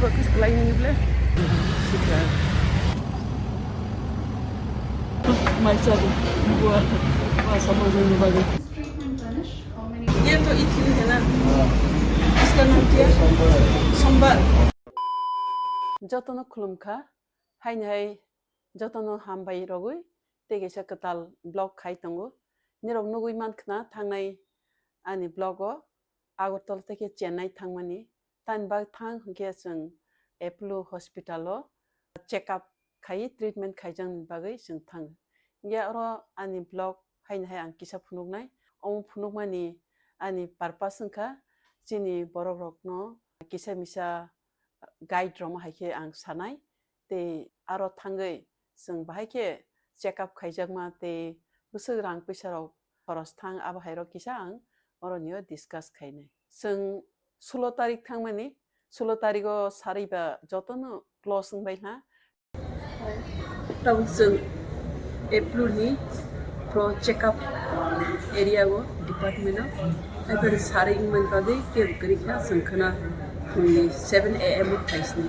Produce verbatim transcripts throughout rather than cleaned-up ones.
Focus khlainani ble. Sikha. Mai chari. Bua. Bua samajani bagwi. Ye to ikhili hena. Iska nam kya? Sombar. Jotono khulumkha. Haini hai jotono hambai rogwi tei kaisa kwtal vlog khai tongo. Nirok nugwi mankhna thangnai ani vlog o Agartala tei khe Chennai thangmani. Tani bag thang hwnkhe chwng Apollo hospital o check up khai treatment khaijaknani bagwi chwng thang. Hwnkhe oro ani vlog haini hai ang kisa phunuknai. Omo phunukmani ani purpose wngkha chini borok rokno kisa misa guide rwma hai khe ang sanai. Tei aro thangwi chwng bahai khe check up khaijakma tei bwswk rang pwisa rok khoros thang abo hai rok kisa ang oroni o discuss khainai. Chwng sulo tarik thangmani, sulo tarik o sarwi ba jotono close wngbai ha. Tabuk chwng Apollo ni pro check up area o department o. Haikhe sarwi wngmani bagwi kebo kwrwi kha chwng khwna phungni seven A M o phaisni.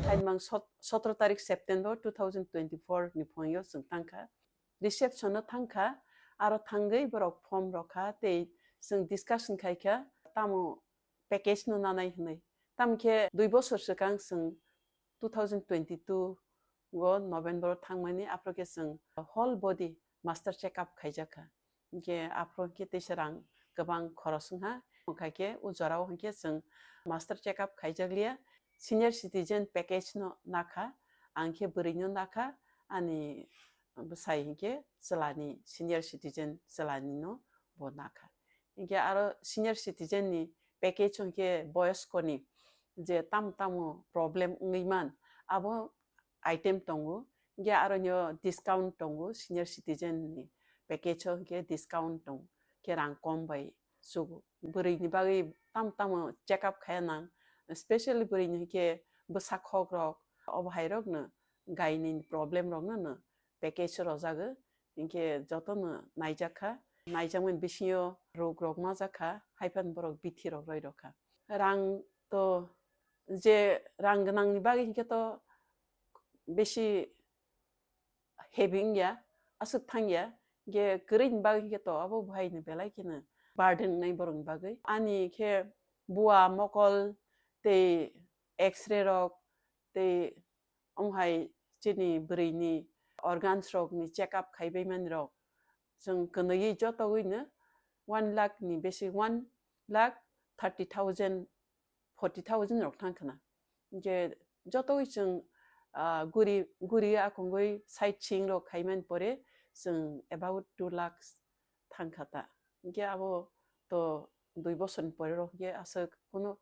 Thaimang sot-, sotro tarik September two thousand twenty-four ni phungyo chwng thangkha. Reception no thangkha, aro thangwi borok form rokha tei chwng discussion khaikha, tamo package no nanai hwnwi. Tamo khe dui bosor swkang chwng two thousand twenty-two o November o thangmani, aphuru khe chwng whole body master check up khaijakha. Hwnkhe aphuru khe teisa rang kwbang khoros wngha. Wngkha khe o jorao hwnkhe chwng master check up khaijakliya, senior citizen package no nakha, ang khe bwrwi no nakha, ani bwsai hwnkhe chwlani senior citizen chwlani no bo nakha. Hwnkhe aro senior citizen ni package hwnkhe boyosko ni je tamo tamo problem wngwi man abo item tongo, hwnkhe aro nio discount tongo, senior citizen ni package o hwnkhe discount tong khe rang kom bai sugo. Bwrwi ni bagwi tamo tamo check up khaya nang, specially bwrwi ni hwnkhe bwsa khok rok, obo hai rok no gaini problem rok no, no package o rwjago, hwnkhe joto no naijak kha, naijakmani bisingo rog rok majak kha, haiphano borok bithi rok roi rok kha. Rang to je rang gwnang ni bagwi hwnkhe to besi heavy wngya, aswk thangya, hwnkhe kwrwi ni bagwi hwnkhe to abo bahai ni belai kheno burden wngnai borok ni bagwi. Ani khe bua mokol tei X-ray rok tei omo hai chini bwrwi ni organs rok ni check up khaibai mani rok chwng kwnwi jotogwi no one lakh ni besi, one lakh thirty thousand, forty thousand rok thang khna. Hwnkhe jotoi chwng, ah, guri, guri akongoi side seeing rok khaimani pore chwng about two lakhs thang kha ta. Hwnkhe abo to dui bosor ni pore rok hwnkhe aswk kunu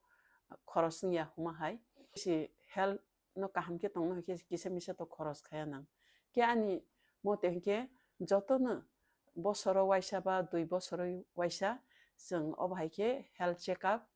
khoros wngya huma hai. Si health no kaham khe tongno hwnkhe kisa misa to khoros khaya nang. Khe ani mote hwnkhe jotono bosoro waisa ba dui bosoro waisa chwng obo hai khe health check up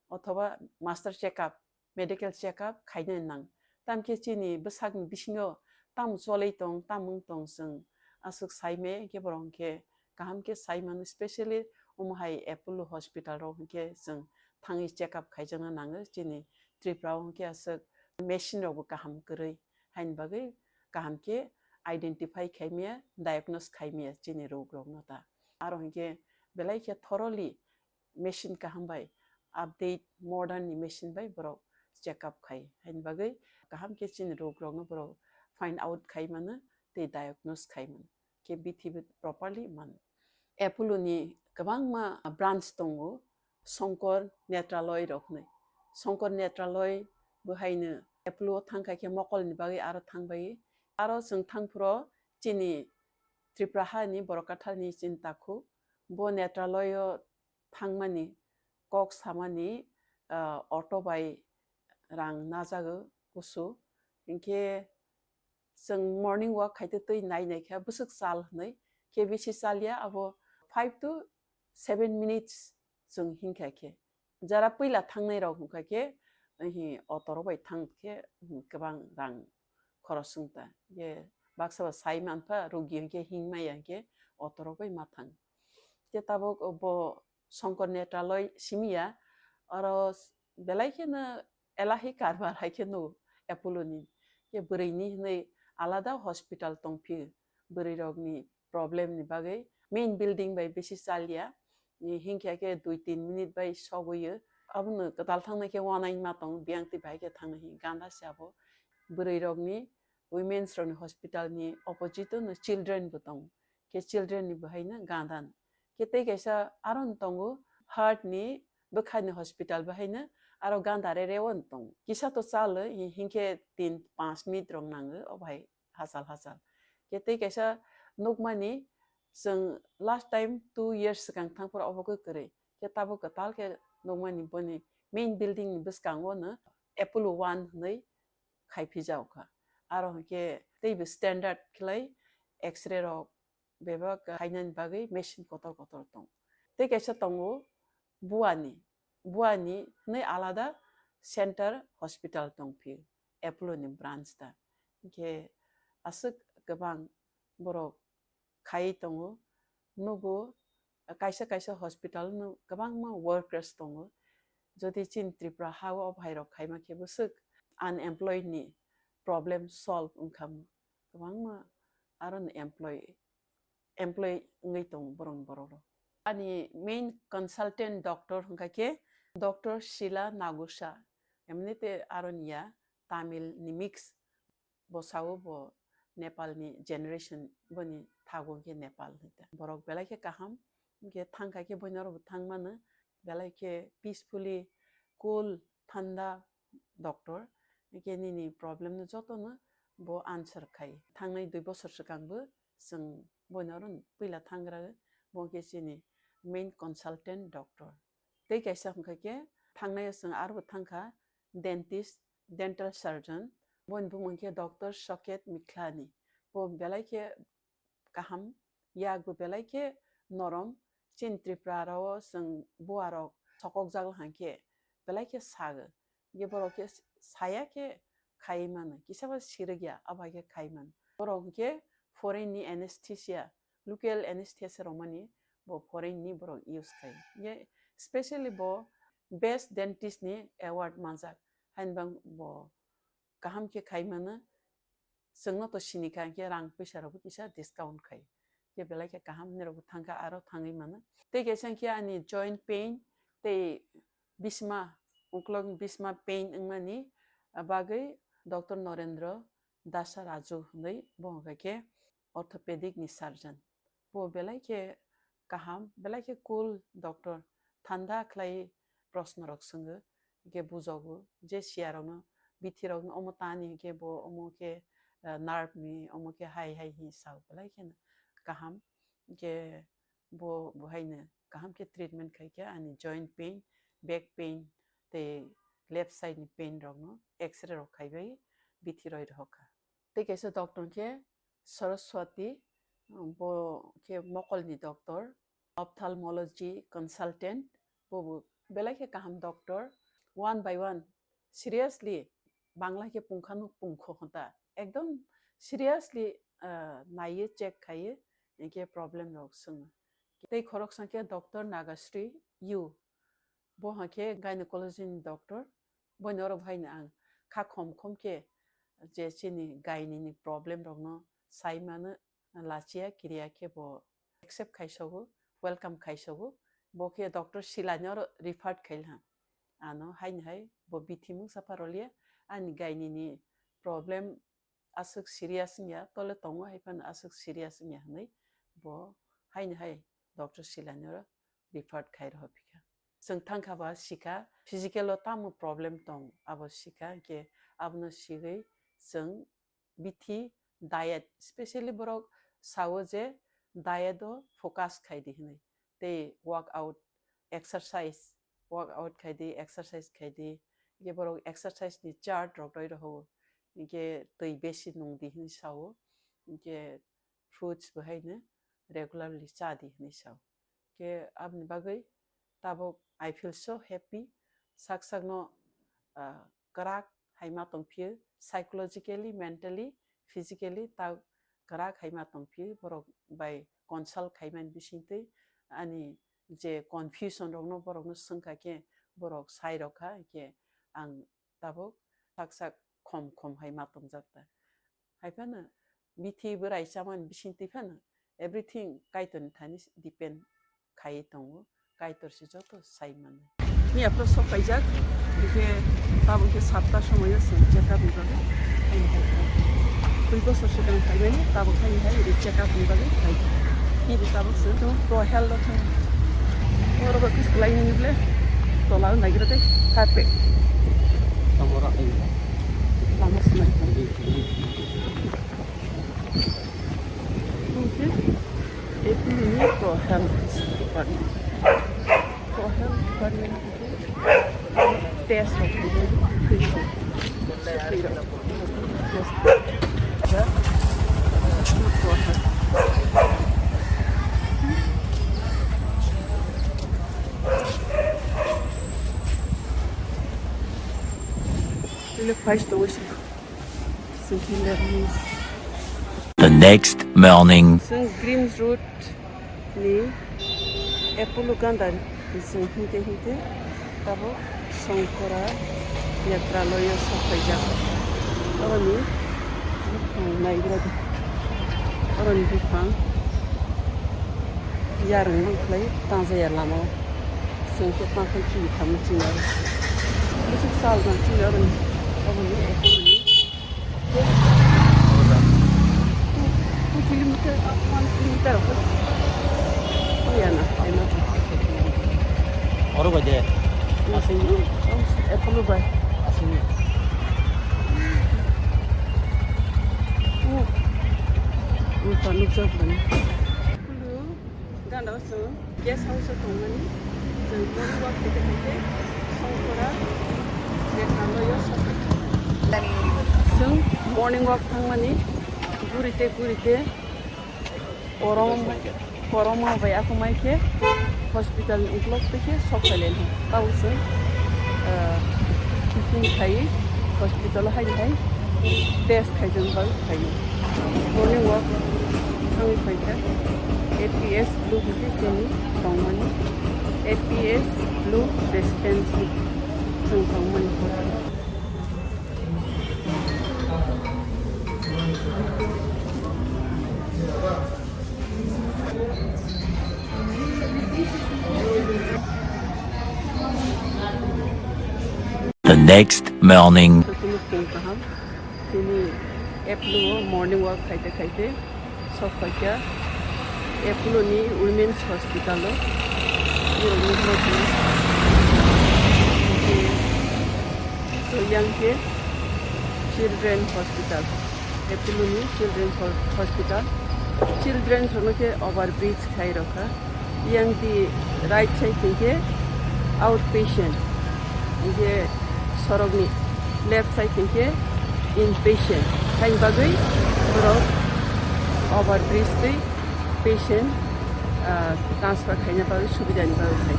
othoba master check up, medical check up khaina nang. Tamkhe chini bwsakni bisingo tamo cholwi tong, tamo wng tong chwng aswk saime, hwnkhe borok hwnkhe kaham khe sai mano, specially omo hai Apollo hospital rok hwnkhe chwng thangwi check up khaijakna nango. Chini Tripura o hwnkhe aswk machine rokbo kaham kwrwi, haini bagwi kaham khe identify khaimaya, diagnose khaimaya chini rog rokno ta. Aro hwnkhe belai khe thoroughly machine kaham bai, update modern ni machine bai borok check up khai. Haini bagwi kaham khe chini rog rokno borok find out khai mano tei diagnose khai mano. Khe bithi bo properly mano. Apollo ni kwbangma branch tongo, Shankar Netraloi rok hinwi. Shankar Netraloi bo haino Apollo o thang khai khe mokol ni bagwi aro thang bai. Aro chwng thang phuru chini Tripura ha ni Borok Kathar ni chini takhu bo Netraloi o thangmani, kok samani, ah, auto bai rang najago kusu. Hinkhe chwng morning walk khaite twi nai nai kha bwswk chal hinwi, khe bisi chal ya, abo five to seven minutes chwng hinkha khe. Jara puila thangnai rok hwnkha khe, hi auto rok bai thang khe, hmm, kwbang rang khoros wng ta. Ye baksa ba sai man pha, rugi hinkhe hing maya hinkhe auto rok bai ma thang. Khe tabuk bo Shankar Netraloi simi ya, oro belai kheno Elahi karbar hai khe no Apollo ni. Khe bwrwi ni hinwi alada hospital tong phi, bwrwi rok ni problem ni bagwi main building bai bisi chal ya. Ni hinkhe khe dui tin minute bai sogwi yo. Abono kwtal thang nai khe uanaima tong, biyang twi bai khe thang nai hi ganda se abo. Bwrwi rok ni, women's rok ni hospital ni opposite no children bo tong. Khe children ni bo hai no ganda no. Khe tei kaisa aro no tongo heart ni bwkhani hospital bo hai no aro ganda re re o no tongo. Kisa to chalo hi-, hinkhe tin panch minute rok nango o bai hachal hachal. Khe tei kaisa nukmani chwng last time two years swkang thang phuru obo khe kwrwi. Khe tabuk kwtal khe nukmani boni main building ni bwskango no Apollo one hinwi khai phijao kha. Aro hinkhe teibo standard khlai X-ray rok bebak khainani bagwi machine kotor kotor tong. Tei kaisa tongo Buani, Buani hinwi alada center hospital tong phi, Apollo ni branch ta. Hinkhe aswk kwbang borok khai tongo, nugo kaisa kaisa hospital no kwbangma workers tongo. Jodi chini Tripura ha o bhai rok khaima khe bwswk unemployed ni problem solve wngkha, kwbangma aro no employ, employ wngwi tongo borok borok rok. Ani main consultant doctor hwnkha khe Doctor Sheila Nagusa, emni te aro niya Tamil ni mix. Bo sao bo Nepal ni generation, boni thago khe Nepal hinta. Borok belai khe kaham, hinkhe thangkha khe boino oro bo thang mano, belai khe peacefully, cool, thanda doctor. Hinkhe nini problem no joto no bo answer khai. Thangnai dui bosor swkang bo chwng boino oro puila thangra, bo khe chini main consultant doctor. Tei kaisa hwnkha khe thangnai o chwng aro bo thangkha dentist, dental surgeon, boni bumung khe Doctor Soket Mikhlani. Bo belai khe kaham, yak bo belai khe norom. Chini Tripura rao chwng buarok sokokjak hwnkhe belai khe sago. Hinkhe borok khe saya khe khai mano, kisa bo sirikya, abo hai khe khai mano. Borok hinkhe foreign ni anesthesia, local anesthesia romani bo foreign ni borok use khai. Hinkhe specially bo best dentist ni award manjak, hainbang bo kaham khe khai mano. Chwngno to sini kha, hinkhe rang puisa rokbo kisa discount khai. Khe belai khe kaham, nirokbo thangkha aro thangwi mano. Tei kaisa hinkhe ani joint pain tei bisma, uklok bisma pain wngmani bagwi Doctor Norendra Dasa Raju hinwi bo hwnkha khe orthopedic ni surgeon. Bo belai khe kaham, belai khe cool doctor, thanda khlai proshno rok swngo, hinkhe bujogo je siya rokno, bithi rokno omo tani hinkhe bo omo khe, eh, nerve ni omo khe hai hai hi sao, belai kheno kaham. Hinkhe bo, bo haino kaham khe treatment khai khe ani joint pain, back pain tei left side ni pain rokno X-ray rok khaibai bithi roi rohor kha. Tei kaisa doctor khe Saraswati, bo khe mokolni doctor, ophthalmology consultant, bo bo belai khe kaham doctor, one by one, seriously, Bangla khe pungkhano pungkho hwnta, ekdom seriously, ah, naiye, check khaiye, hinkhe problem rok swngo. Tei khoroksa khe Doctor Nagasri U, bo hwnkhe gynecology ni doctor, boino oro bo haino ang kha khom khom khe je chini gaini ni problem rokno sai mano, lachiya kiriya khe bo accept khaisogo, welcome khaisogo. Bo khe Doctor Silani oro referred khailha. Ano haino hai bo bithi mungsa pha rwliya, ani gaini ni problem aswk serious wngya, tole tongo hai phano aswk serious wngya hwnwi bo haino hai Doctor Silani oro referred khai rohor phikha. Chwng thangkha ba sikha, physical o tamo problem tong, abo sikha, hinkhe abono sigwi chwng bithi diet, specially borok sao je diet o focus khai di hinwi, tei workout, exercise, workout khai di, exercise khai di, hinkhe borok exercise ni chart rok roi rohor, hinkhe twi besi nung di hinwi sao, hinkhe fruits bo haino regularly cha di hinwi sao. Khe aboni bagwi tabuk I feel so happy. Sak sakno, ah, kwrak hai ma tong phiyo, psychologically, mentally, physically ta kwrak hai ma tong phiyo. Borok bai consult khai mani bisingtwi ani je confusion rokno borokno swngkha khe borok sai rok kha, khe ang tabuk sak sak khom khom hai ma tongjak ta. Hai phano bithi bwrai chamani bisingtwi phano everything Kaitorni thani depend khaiwi tongo, Kaitor se joto sai mano. Miya phano sok paijak, hingke tabuk khe satta somoyo chwng check up ni bagwi phaini hai kha. Twi bosor swkang phaimani, tabuk phaini hai ri check up ni bagwi phai kha. Hini tabuk chwng to, to health o thang. Oro bo kis kwlai nini ble tola naigra tei carpet. Tamo ra hai. Lama swnai kha. Hingke, Apple ni to health department. To health department hingke test rok hingke free. Free rok. Test. To health. Ile price to wisi. The next morning. Chwng Grims Road ni Apollo Gandar ni chwng hinte hinte tabuk Sankora Netraloyo sokphaijak. Oroni buphang naigra di. Oroni buphang yarwng mang khlai tangjaya lama o. Chwng khe tangkhai chini thamwi chini aro. Bwswk sal nang chini aro ni. Obo ni Apollo ni. Two kilometer, one kilometer. Oh ya na, I know. Oro bai de. Asing. Apollo bai. Asing. Oh. Nukha nukjak bani. Ganda o chwng guest house o tongmani, chwng morning walk khaite khaite Songkora Meghalaya o sokha. Chwng morning walk thangmani gurite gurite korom, koroma bai akhumai khe hospital ni uklok twi khe sok phailaini. Tabuk chwng, ah, tiffin khai hospital o haini hai test khaijak bagwi phaio. Morning walk thangwi phaikha. A P S Blue hwnkhe chini tongmani. A P S Blue Residency chwng tongmani. The next morning. Tini Apollo o morning walk khaite khaite sok phaikha Apollo ni Women's Hospital o. Yang khe Children Hospital. Apollo ni Children's Ho-, Hospital. Children's rokno khe over bridge khai rokha. Yang di right side hwnkhe outpatient. Hwnkhe sorokni left side hwnkhe inpatient. Haini bagwi borok over bridge twi patient, ah, transfer khaina bagwi subidani bagwi khai.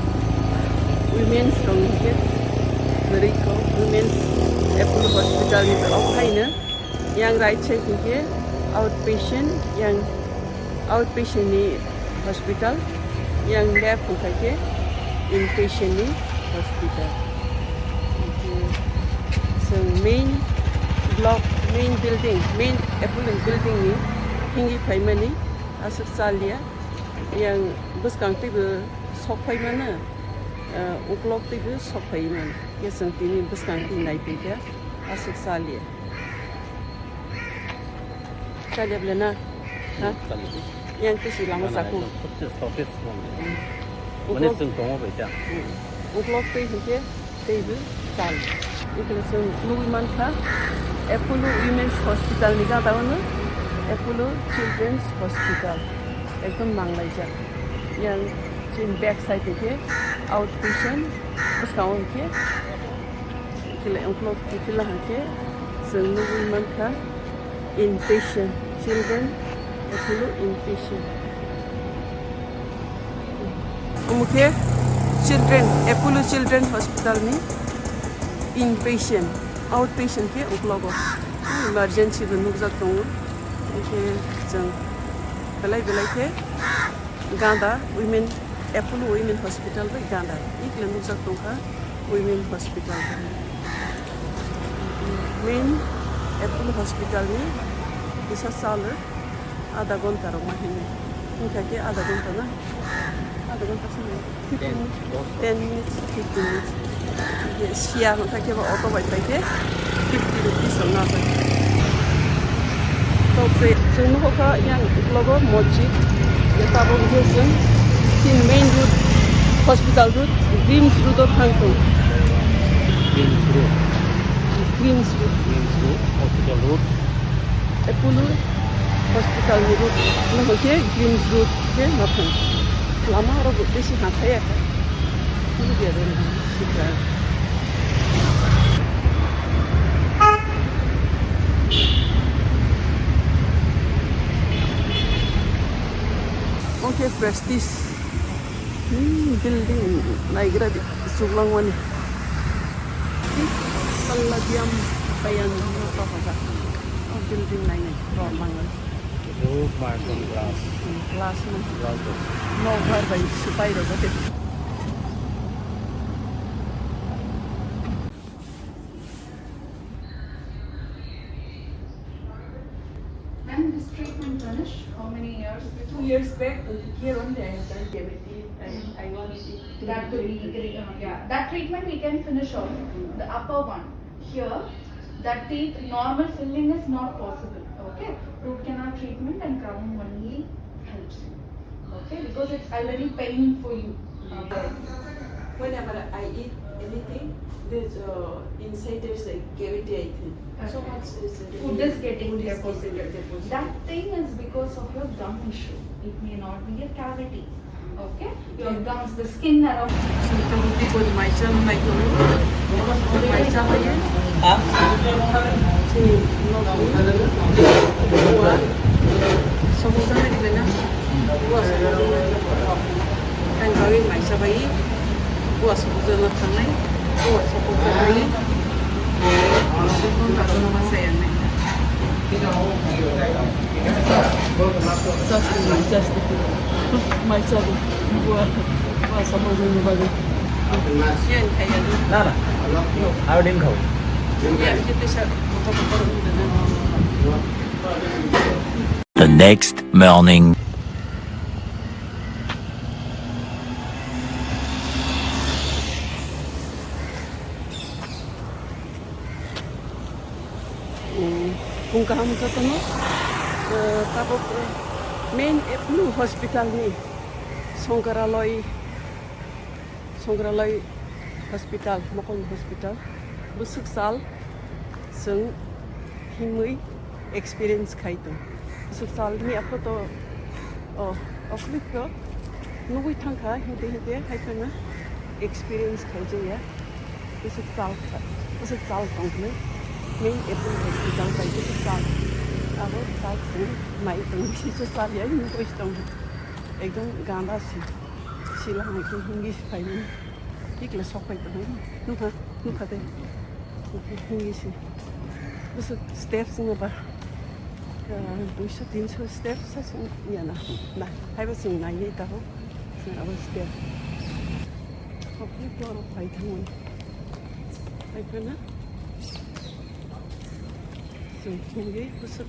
Women's rok hwnkhe kwrwi kho, Women's Apollo Hospital ni okhai no. Yang right side hwnkhe outpatient, yang outpatient ni hospital, yang left hwnkhe inpatient ni hospital. Chwng main block, main building, main Apollo building ni hingwi phaimani aswk chaliya. Yang bwskang twibo sok phaimano, eh, uklok twibo sok phaimano. Khe chwng tini bwskang twi nai phaikha aswk chaliya. Chaliya bole na? Ha? Hmm, chaliya. Yang tisi lama na, na, saku. Ekdom sobse shortest one. Hmm. Mane uklok, chwng tongo bai ta. Hmm. Uklok twi hwnkhe teibo chal. Ikle chwng nugwi mankha Apollo Women's Hospital ni gata ono Apollo Children's Hospital. Ekdom nanglaijak. Yang chini back side hwnkhe outpatient, bwskango hwnkhe Kile uklok kiphila hwnkhe chwng nugwi mankha inpatient children, Apollo inpatient. Omo khe children, Apollo Children Hospital ni inpatient, outpatient khe uklogo emergency bo nukjak tongo. Hwnkhe chwng belai belai khe Ganda Women, Apollo Women Hospital bai Ganda. Ikle nukjak tongkha Women Hospital. Main Apollo Hospital ni kisa salo ada gonta rok ma hini. Wngkha khe ada gonta na? Ada gonta sini. Fifteen minutes, ten minutes, fifteen minutes. Ye siya wngkha khe ba auto bai phai khe fifty rupees wng na bai. Tok se chwng nukho kha yang uklogo mosjid. Ye tabuk khe chwng tin main road, hospital road, Grims road o thang thung. Grims road. Grims road. Grims road, hospital road. Apollo hospital ni road, no hwnkhe Grims road khe ma thang. Lama rok bo bisi hathai ya kha. Hwnkhe ya rw sikha. Oke, Prestige. Hmm, building naigra di, chuklangmani. Palladium payan no to hoja. Oh, building nainai, to mangai. Roof marble glass. Hmm, glass no. Glass door. No, bar bai supai rogo te. When this treatment finished, how many years? Two years back, here only I have done cavity and I want it to that to be, uh, yeah, that treatment we can finish off. The upper one here, that teeth normal filling is not possible. Okay, root canal treatment and crowning only helps you. Okay, because it's already paining for you. Okay. Whenever I eat anything, there's uh, inside there's a cavity, I think. So okay. Much is it? Food is getting food is deposited. Getting deposited. That thing is because of your gum issue. It may not be a cavity. Okay? Your gums, the skin around. Maisa bai. Ha? Sini, no. Buah. Sobo jana di bena. Buah sobo jana. Ang kawin maisa bai. Buah sobo jana tangnai. Buah sobo jana bai. Ang sini pun tak tahu nama saya ni. Just, just, my sorry. Buah, buah sama dulu baru. Yan kaya dulu. Na, na. Ayo din kau. Yan kita sa motor-motor dulu na. The next morning. Phung kaham jotono, eh, tabuk, eh, main Apollo hospital ni Songkaraloi, Songkaraloi hospital, Mokol hospital, bwswk sal chwng himwi experience khai tong. Bwswk sal ni apho to, oh, okhlik to nugwi thangkha, hinte hinte hai phano experience khai jaya. Bwswk chal kha, bwswk chal tong hwnwi. Main Apollo hospital bai bwswk chal. Abo chal se nai tong, bisi se chal ya, himwi tong. Ekdom ganda se. Sila hai khe himwi se phaimani. Tikla sok phai tong. Nukha, nukha de. Himwi se. Bwswk steps wngba. Ah, duiso tinso steps sa sung ya na. Na, haiba sung nai ni taho. Sung abo step. Hokni toro phai thangwi. Phai phana. Chwng thwngwi bwswk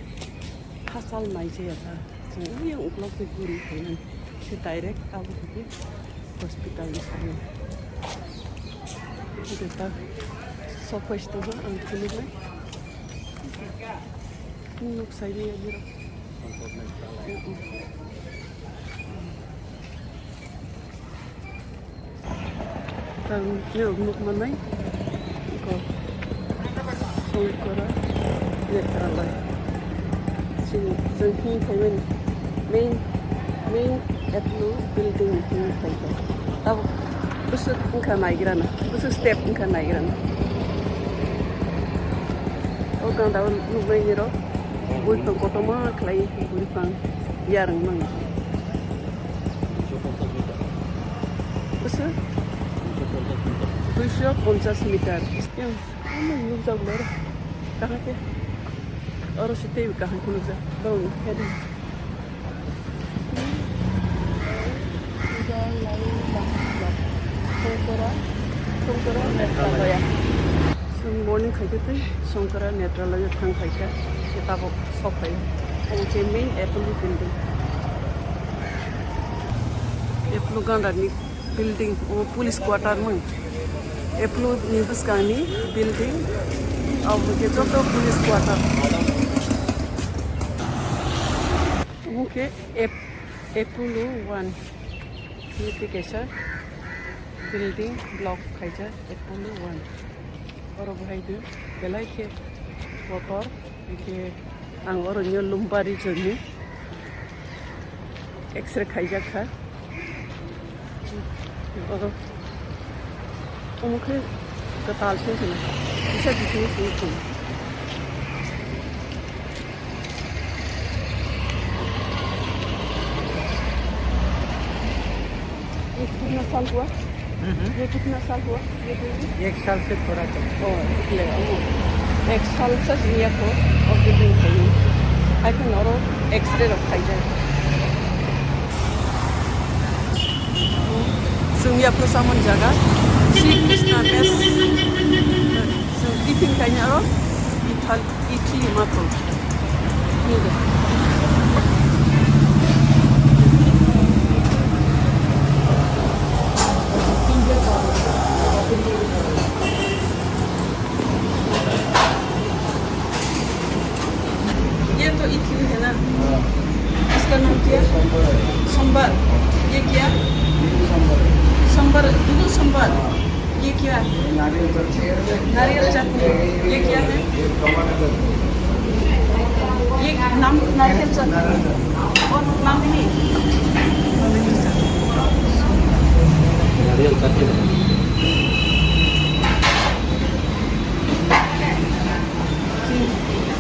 hachal nai se ya ta. Chwng yang uklok twi guri phainani. Se direct abo thwngwi hospital ni phainani. Jeta sok phai se tongo ang thwngwi. Nuk sai ni ya biro. Tang nirok nuk manai. Ko. Songkora. Netralai. Sini, jeng hini phaimani. Main, main Apollo building ni hini phaikha. Tabuk bwswk wngkha naigrana. Bwswk step wngkha naigrana. O ganda o nuknai nirok. Bui pang kotorma khlai, bui pang yarwng mang. Bwswk? Duiso ponchas meter. Yang, ano nukjak lor. Kaham khe? Oro se teibo kaham khe nukjak. Bang, heading. Songkora, Songkora Meghalaya. Morning khaikhe tei Shankara Netralaya thang khaikha, khe tabuk sok phai. Omo khe main Apollo building. Apollo gandani building, omo police quarter mung. Apollo ni bwskangni building, omo khe joto police quarter. Omo khe Ap-, Apollo one. Niti kaisa building block khaijak Apollo one. Oro bahai do belai khe kotor, hwnkhe ang oro nw Lumbari jonni X-ray khaijak kha. Oro omo khe kwtal se hwno kisa bising simi thung. ये कितना साल हुआ? हम्म, हम्म। ये कितना साल हुआ? ये building? एक साल से थोड़ा कम। Oh, एक ले, oh। एक साल से senior को और building है। I think oro X-ray rok khaijak. Chwng yaphro chamani jaga Sri Krishna Mess. Chwng tiffin khaina oro ithal, ithli ma thang. ये तो इडली है ना? इसका नाम क्या है? सोमवार। ये क्या? सोमवार। ये क्या है? नारियल चटनी। ये क्या है? ये नाम नारियल चटनी। और नाम नहीं। नारियल चटनी।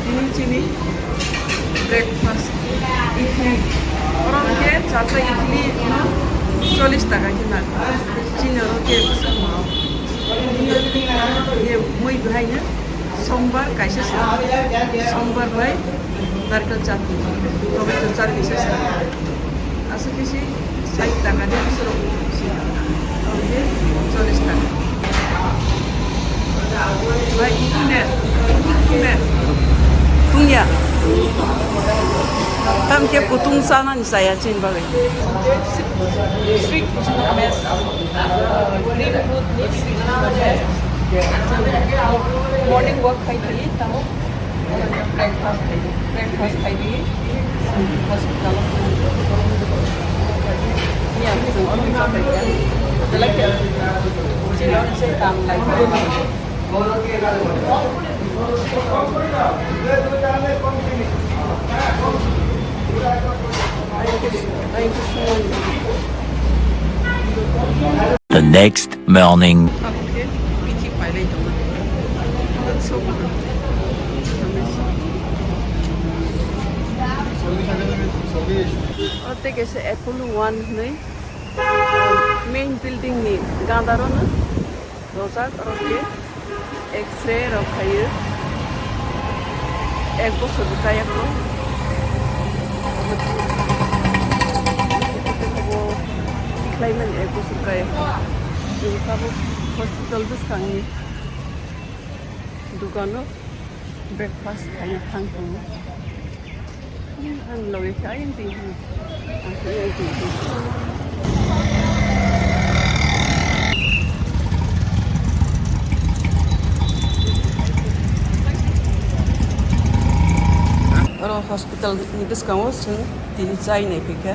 Chini, chini, breakfast, idli. Oro hwnkhe charta idli no chollish taka khe nang. Chini oro khe bwswk ma o. Ye mui bahai no sombar kaisa sa, sombar bai narikal chutney, tomato chutney se sa. Aswk khe se sait taka de, aswk rok se. Oke, chollish taka. Bai, kutung de, kutung de. Tungya. Tam khe kutung chanani chaya chini bagwi. Sri Krishna Mess, uh, Green Road ni Sri Krishna Mess. Morning walk khai di, tamo. Breakfast khai di, breakfast khai di. Hospital. Ni ang sung on sa kaya. Jalak ya. Sino se tam lai. The next morning. Oro tei kaisa Apollo one hinwi main building ni gandaro no. Rojak oro khe X-ray rok khaio. Ek bosor bo kaya kho. Khlaimani ek bosor kaya kho. Chwng tabuk hospital bwskangni dukano breakfast khaina thang tongo. Ang loge khe ayang twi hwn. Ang khe ayang twi hwn. Oro hospital ni bwskango chwng tini chai nai phaikha.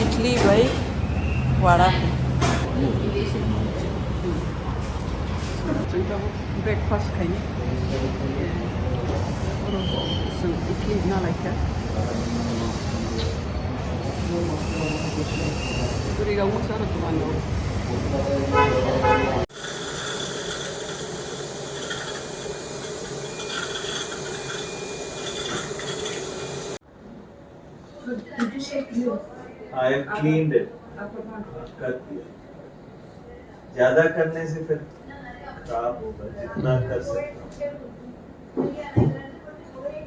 Idli bai vada. Chwng tabuk breakfast khaini. Oro chwng idli na laikha. Bwrwi rok masa rok kwbangma. I have cleaned it. कर दिया। ज्यादा करने से फिर खराब होगा, जितना कर सकता हूँ।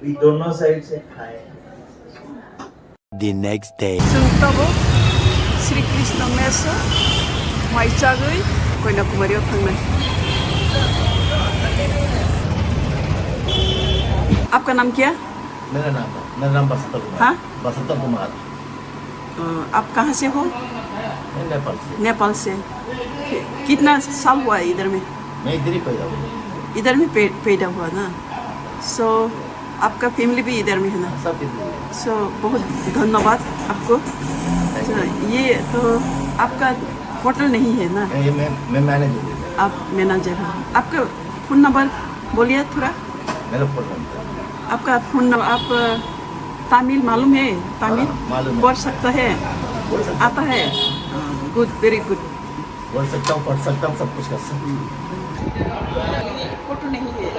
भी दोनों साइड से खाएं। The next day. Chwng tabuk Sri Krishna Mess o mai chagwi Kanyakumari o thangnai. आपका नाम क्या? मेरा नाम है, मेरा नाम बसंत कुमार। हाँ? बसंत कुमार। अ, आप कहाँ से हो? मैं नेपाल से। नेपाल से। कि-, कितना साल हुआ इधर में? मैं इधर ही पैदा हुआ। इधर में पे-, पैदा हुआ ना? So, आपका फैमिली भी इधर में है ना? सब इधर ही है। So, बहुत धन्यवाद आपको। So, ये तो आपका होटल नहीं है ना? नहीं, ये मैं, मैं मैनेजर हूँ। आप मैनेजर हो। आपका फोन नंबर बोलिए थोड़ा। मेरा फोन नंबर। आपका फोन नंबर, आप तमिल मालूम है? तमिल? हाँ, मालूम है। बोल सकता है? बोल सकता हूँ। आता है? हाँ, good, very good। बोल सकता हूँ, पढ़ सकता हूँ, सब कुछ कर सकता हूँ। फोटो नहीं है ये।